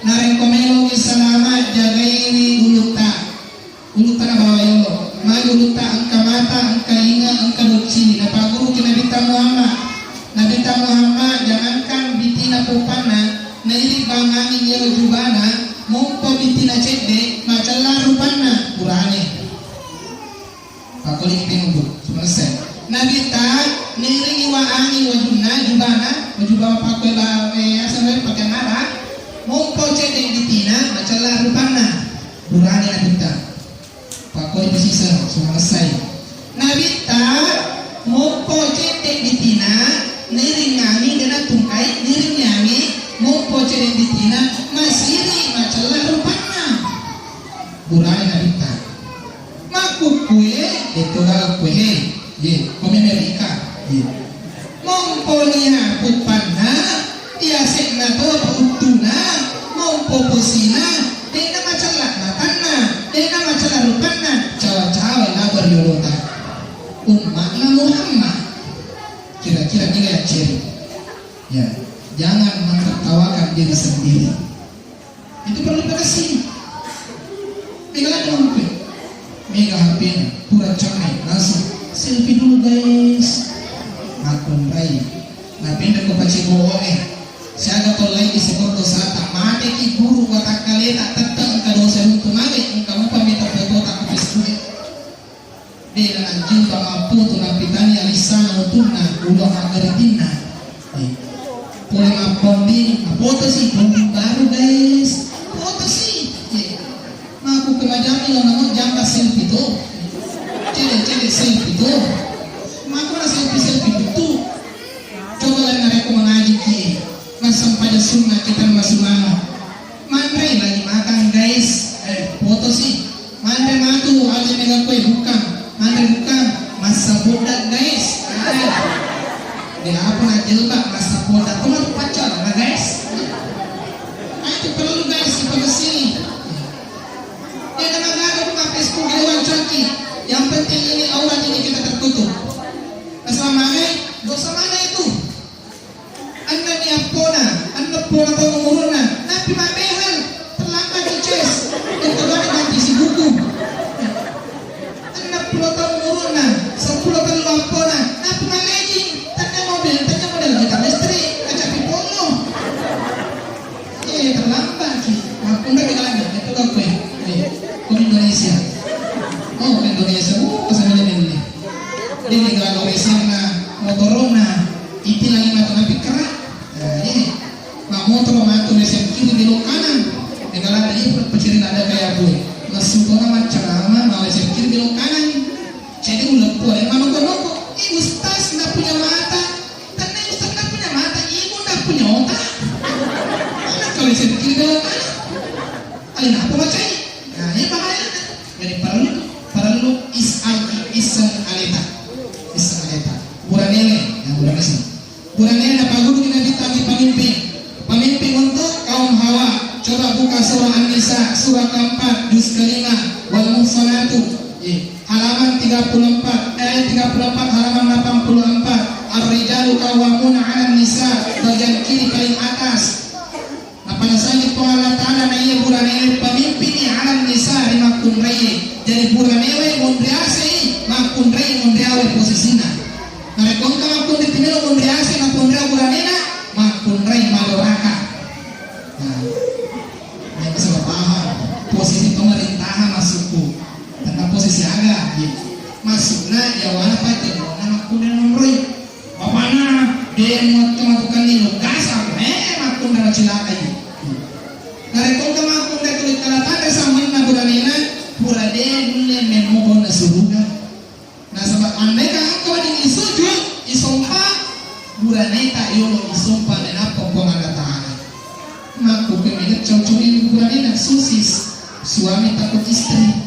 narekko meloki selamat, jagaiwi ulutta. Ulutta nabawa yolo, magi ulutta engka mata, engka inge, engka doccili. Napagguruki Nabitta Muhammad. Nabitta Muhammad, jangankan bitina poppanna, nairing bangangi yero jubana, mompo bitina cedde, macella rupanna, burane. Pakkoliki tengok, Bu, selesai. Nabitta nairingi waangi wajunna, jubana, waju bawa pakko ba, eh, asal pakai nara, mompo cedde bitina, macella rupanna, burane Nabitta. Pakkoi pasiseng, selesai. Nabitta moppo cedde bitina, niringngangi dena tungkai, niringngangi moppo cedde bitina, masiri macella rupanna. Burane Nabitta. Makkukkue, detto gaga kue he. Ye, kome Amerika. Ye. Mompo nia puppanna, yase'na to puttuna, mompo posina, de'na macella matanna, de'na macella rupanna, cawa-cawa labo riolota. Umma'na Muhammad. Kira-kira dia yang ceri. Ya, jangan menertawakan diri sendiri. Itu perlu dikasih. Mega lagi HP. Mega HP-na, pura cemai, langsung selfie dulu guys. Makkunrai. Nah, pindah ke pace bohong eh. Siaga tolai di sekolah dosata, mate ki guru watakkaleta, tette engka dosa runtu mage, engka mupa meta foto tak ke Facebook. Dena najjempa mappoto napitani alissana utunna, ulo maggaritinna. Eh. Pole mappondi, mapoto si, bonding baru guys. Foto si. Eh. Maku kemajami lo namo jamba selfie to. Cede-cede selfie to. Maku na selfie-selfie betul. Coba lah narekko mengaji ki. Massempajang sunnah kita masumano. Manre lagi makan guys. Eh, foto si. Manre matu aja mega kue bukan. Manre bukan. Massa bodak guys. Eh. Dia apa nak jelbab massa bodak. Tuh matu pacar lah guys. Ah, itu perlu guys, itu ke sini. Ya, karena nggak ada buka Facebook, dia wancangi. Yang penting ini aurat ini kita tertutup. Masalah mana? Dosa mana itu? Ennani appona, enneng pona taung umurunna, nappi mabbehel, terlambat ki ces, engka bani ganti si buku. Enneng pulo taung umurunna, seppulo tellu appona, nappi mamejing, tania mobil, tania model gitar listrik, kacapi polo. Eh, terlambat ki. Makkunrai ki lagi, itu apa ya? Eh, ke Indonesia. Oh, ke Indonesia. Uh, pasal ini. Jadi kalau misalnya motorona, itu lagi matu napikkara. Nah, ini. Mammotoro matu ri S M kiri belok kanan. Engka lada ibu paciri lada kaya bue. Massu tona maccarama mau S M kiri belok kanan. Jadi uleppu ale manoko-noko. Ih, ustaz, nda punya mata. Tenna ustaz nda punya mata, ibu nda punya otak. Anak kalau S M kiri belok kanan. Ale napa macai? Nah, ini bahaya. Jadi perlu, perlu is al iseng aleta. Iseng aleta. Buranele, ya, buranele sih. Buranena pagguruki Nabitta pamimpin. Pamimpin untuk kaum hawa. Coba buka surah An-Nisa, surah keempat, juz kelima, Wal Muhsanatu. Eh, halaman tiga puluh empat, eh, tiga puluh empat, halaman delapan puluh empat. Ar-rijalu qawwamuna 'alan nisa, bagian kiri paling atas. Napanasani Puang Allah Ta'ala na iya burane pamimpini alam nisa ri makkunraie. Jadi buranewe monri asei, makkunrai monri awe posisina. Narekko engka makkunrai timelo monri asei na konra buranena, makkunrai madoraka. Nah, yang bisa paham posisi pemerintahan masukku. Tentang posisi aga, gitu. Masukna yawana patenona makkunrai monroi. Bapana, de muattu matukanni lugasa, eh, makkunrai cilaka i. Narekko engka makkunrai tuli kalatanre samenna buranena, pura de nulle memmo bonna suruga. Nasaba andai ka engka wedding isujud, isompa, buraneta yolo isompa nainappa Puang Allah Ta'ala. Makkuke mega cocok ini buranena, susis, suami takut istri.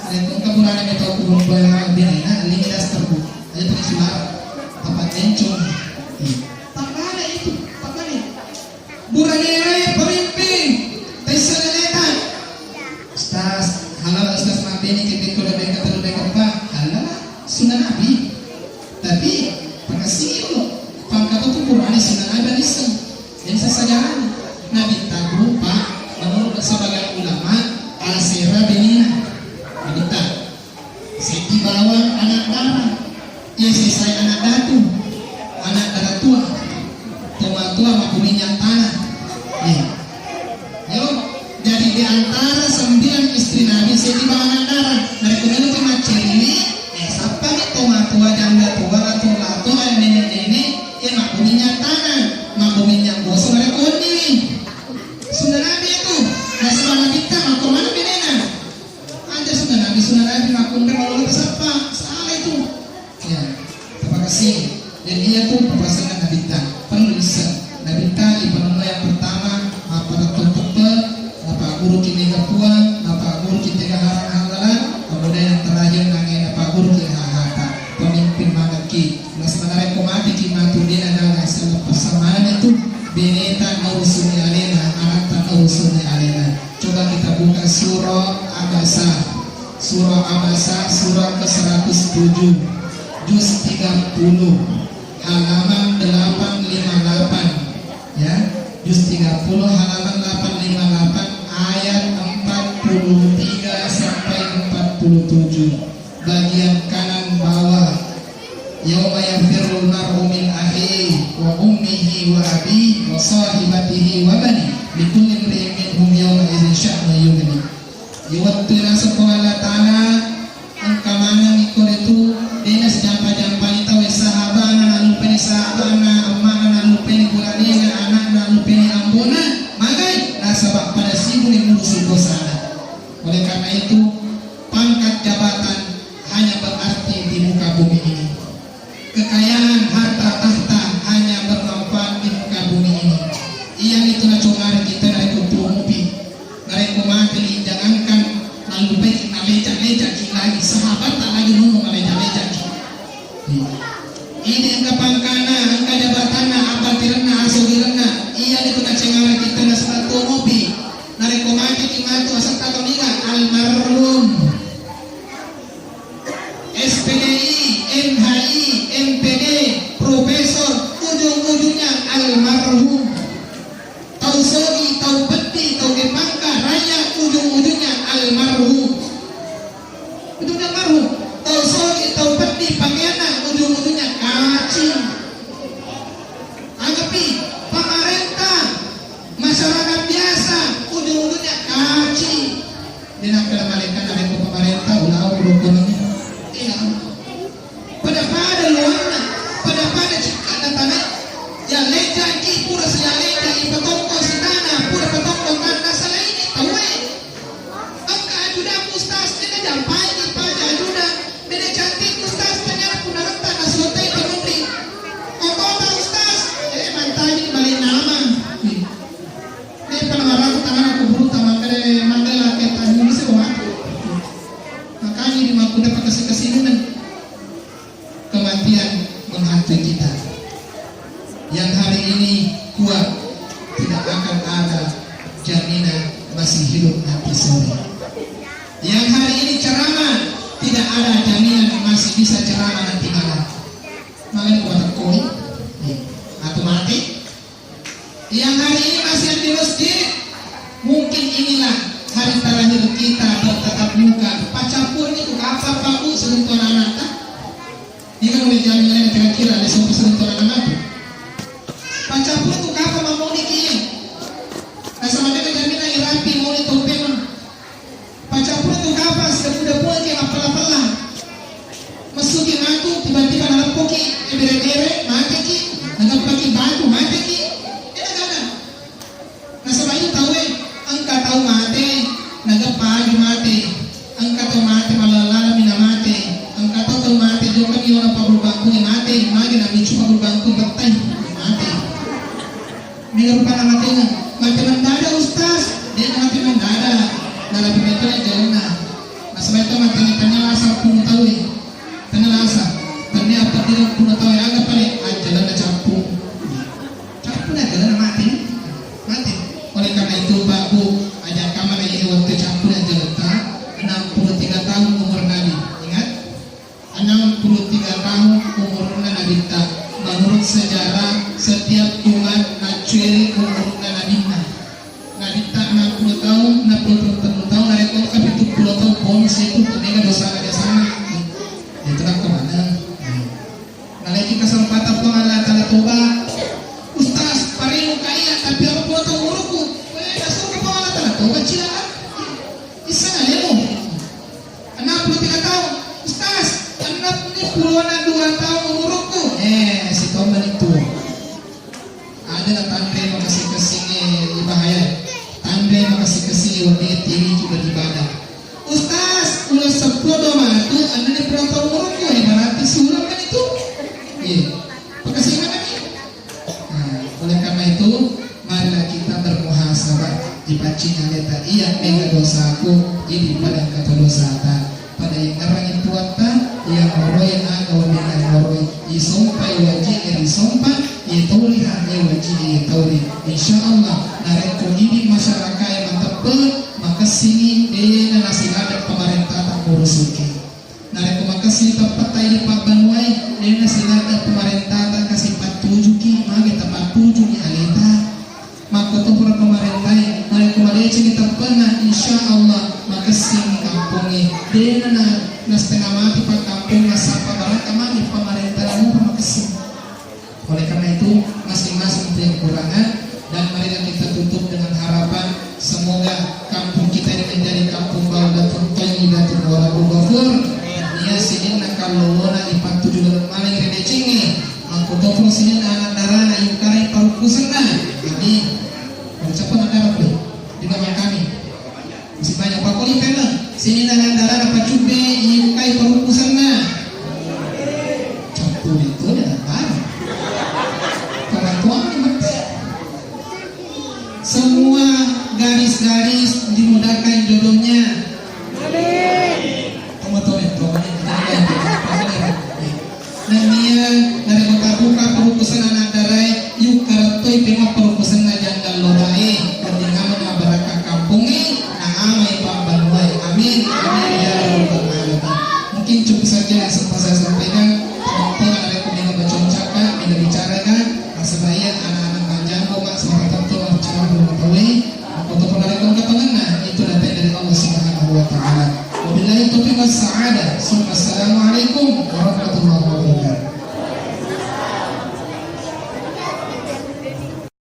Narekko engka burane metau ku bela benena, lini daster bu. Aja tadi suara. Tempat encong. Sunnah Nabi, tapi pakasiro pangkatatu Qur'ani sunnah Nabi, bisa. Jadi sesejarah Nabitta berupa, menurut sebagian ulama, asera benena. Nabitta seddi bawang anak dara, iya sesai anak datu, anak dara tua, tomatua mappuminyak tanah. Iya. Yo, jadi di antara sembilan istri Nabi, seddi bawang anak dara. Narekko meloki maccerini, eh, sappami tomatua, janda tua, lato-lato, eh, nenek-nenek, eh, mappuminyak tanah, mappuminyak gosok, narekko wenniwi. Sunnah Nabi itu, nasaba Nabitta makko maneng benena. Aja sunnah Nabi, sunnah Nabi makkunrai malolo tasappa, salah itu. Ya, terima kasih. Dan iya tu pembahasan Nabitta. Perlu isseng. Nabitta di penemu yang pertama, apa datang tepe, apa guru kita puang, apa guru kita harang halalan, kemudian yang terakhir nangai apa guru kita hahata. Pemimpin manaki. Nah, sebenarnya kau mati ki matu dia ada nggak salah pesan mana itu? Beneta naurusunni alena, anatta naurusunni alena. Coba kita buka surah Abasa. Surah Abasa, surah ke seratus tujuh, juz tiga puluh, halaman delapan lima delapan. Ya, juz tiga puluh, halaman delapan lima delapan, ayat empat puluh tiga sampai empat puluh tujuh. Bagian kanan bawah. Yauma yafirrul mar'u min akhihi wa ummihi wa abihi wa sahibatihi wa banihi. Likulli imri'in minhum yauma idzin sya'nun yughni. Di wettu naseng Puang Allah Ta'ala, engka maneng iko ritu, dena sijampa-jampani tau, sahabana nallupai sahabana, ammana nallupai buranena, anakna nallupai ambona, magai, nasaba pada sibuk murusu dosana. Oleh karena itu, pangkat jabatan hanya berarti di muka bumi ini. Kekayaan, harta tahta hanya bermanfaat di muka bumi ini. Iyanitu nacongari kita narekko tuo mupi. Narekko mate ni, jangankan nallupai, naleja-lejaki lagi, sahabatta lagi nunu naleja-lejaki. Ini engka pangkana, engka jabatanna, abatirenna, asogirenna. Iyanitu nacengara kita nasaba tuo mupi. Narekko mate ki matu asetta toniga almarhum. S P D I, M H I, M P D, profesor, ujung-ujungnya almarhum. Tau sogi, tau peddi, tau kepangka, raya, ujung-ujungnya almarhum. Ujungnya almarhum. Tau sogi, tau peddi, pakaianna, ujung-ujungnya kacing. Anggapi, pemerintah, masyarakat biasa, ujung-ujungnya kacing. Dia nak kena malaikat, ada ke pemerintah, ulau, ulau, ulau. Iya. Pada-pada luarna, pada-pada cekakna tanah. Ya lejaki, pura si ya lejaki, patongko si tanah, pura patongko tanah, salah ini, tahu eh. Engka ajudan Ustaz, dena jampai ni paja ajudan. Dena cantik Ustaz, ternyata punaretta nasutai temundi. Kotota Ustaz, eh, mantaji balik nama. Nih. Ini penawar aku tangan aku buru tak makan, makan laki tak ini bisa mati. Makanya di makuda pakai sekesinan. Kematian menghantui kita. Yang hari ini kuat, tidak akan ada jaminan masih hidup nanti sore. Yang hari ini ceramah, tidak ada jaminan masih bisa ceramah nanti malam. Malam kuat koi, atau mati. Yang hari ini masih ada di masjid, mungkin inilah hari terakhir kita bertatap muka. Pacappureng tu kapang, Pak Bu, sentuhan anakta? Ini kan udah jaminan kira-kira ada semua sentuhan anak tu. Pacappureng tu kapang mamuni ki? Nasaba de' jaminan irapi muni topeng. Pacappureng tu kapang, sidapu-dapuangki mappella-pella. Messuki matu, tiba-tiba naleppoki, eh, bere-bere, mateki, nageppaki batu, mateki. Eh, nagaga. Nasaba itu tauwe, engka tau mate, nageppa aju mate. Engka tau mate, malala-lalami namate. Engka tau, tau mate, jokkami orang pabulu bangkuni mate, magi namicu pabulu bangkuni bettai, mate. Mega rupanna matena. Mate mendadak, Ustaz? De' mate mendadak. Narapi metto jalanna. Nasaba itu mate, tania lasa pun tauwe. Tania lasa. Tania apa tidak pun tauwe, aga pale? Aja lana cappu. Cappu na jalanna mate. Mate. Oleh karena itu, Pak Bu, aja kamar ini waktu cappu na jalanna. Enam puluh tiga tahun umur Nabi. Ingat? Enam puluh tiga tahun umurna Nabitta. Menurut sejarah, setiap umat naccueri umurna Nabitta. Nabitta enam puluh tahun, enam puluh tahun, narekko engka pitu puluh tahun bonus itu, mega dosana biasana. Itu kan kemana? Naleki kesempatan Puang Allah Ta'ala toba. Ustaz, parellu kaya, tapi apa puluh tahun umurku? Eh, dasar ke Puang Allah Ta'ala toba, cilaka. Isseng alemu. Enam puluh tiga tahun. Ustaz, enam puluh dua tahun umurku. Eh, si toba itu. Ada tanre makessing-kessingnge bahaya. Tanre makessing-kessingnge wedding tiriki beribadah. Ustaz, uleng seppulo dua matu, enneng puluh tahun umurku, eh, berarti siuleng kan itu? Iya. Makessing mana nih? Nah, oleh karena itu, marilah kita bermuhasabah, dipaccing aleta, iya mega dosaku, jadi pada kata dosata. Pada yang ngerang itu apa? Yang moroi aga wabing yang moroi. Isompa iwaji eri sompa, itauri hanya waji itauri. Insya Allah, narekko idi masyarakat yang mateppe, makessini dena nasi ladang pemerintah tak ngurusuki. Narekko makessini teppetta idi pabbanuai, dena nasi ladang pemerintah tak kasih patujuki, mage tapatujuki aleta. Makkotoparo pamarentai, narekko madecengi teppenna, insya Allah makessing kampongnge. Dena na, na setengah mati pakkampong, nasappa baraka magi pamarenta, namupa makessing. Oleh karena itu, masing-masing punya kekurangan, dan marilah kita tutup dengan harapan semoga kampung kita ini menjadi kampung baldatun thayyibatun wa rabbun ghafur. Iya sininna kallowona ipattuju dalam maling redecengi. Makkotoparo sininna anak darana yukkarai parukkusenna. Amin. Ucapkan anak darah deh. Di belakang kami. Masih banyak. Pakko lipena. Sininna anak darana pacubbe yukkai parukkusenna. Cappu itu dengan darah. Pengakuan mati. Semua garis-garis dimudahkan jodohnya. Amin. Tomatoa, tomatoa. Nennia narekko tabbuka parukkusenna anak darae, yukkarettoi pemeng parukkusenna janggallorae, wedding amo mabbarakka kampongnge, na amai pabbanuae. Amin. Amin ya rabbal alamin. Mungkin cukup saja yang sempat saya sampaikan. Teman-teman, narekko mega baconcaka, mega bicaraka, nasaba iya anak-anak majjambo, Mak, semangat tetto, Mak, cara rumah tauwe. Makkotoparo narekko engka tongenna, itu datang dari Allah Subhanahu wa Ta'ala. Wabillahi taufiq was sa'adah. Summa assalamualaikum warahmatullahi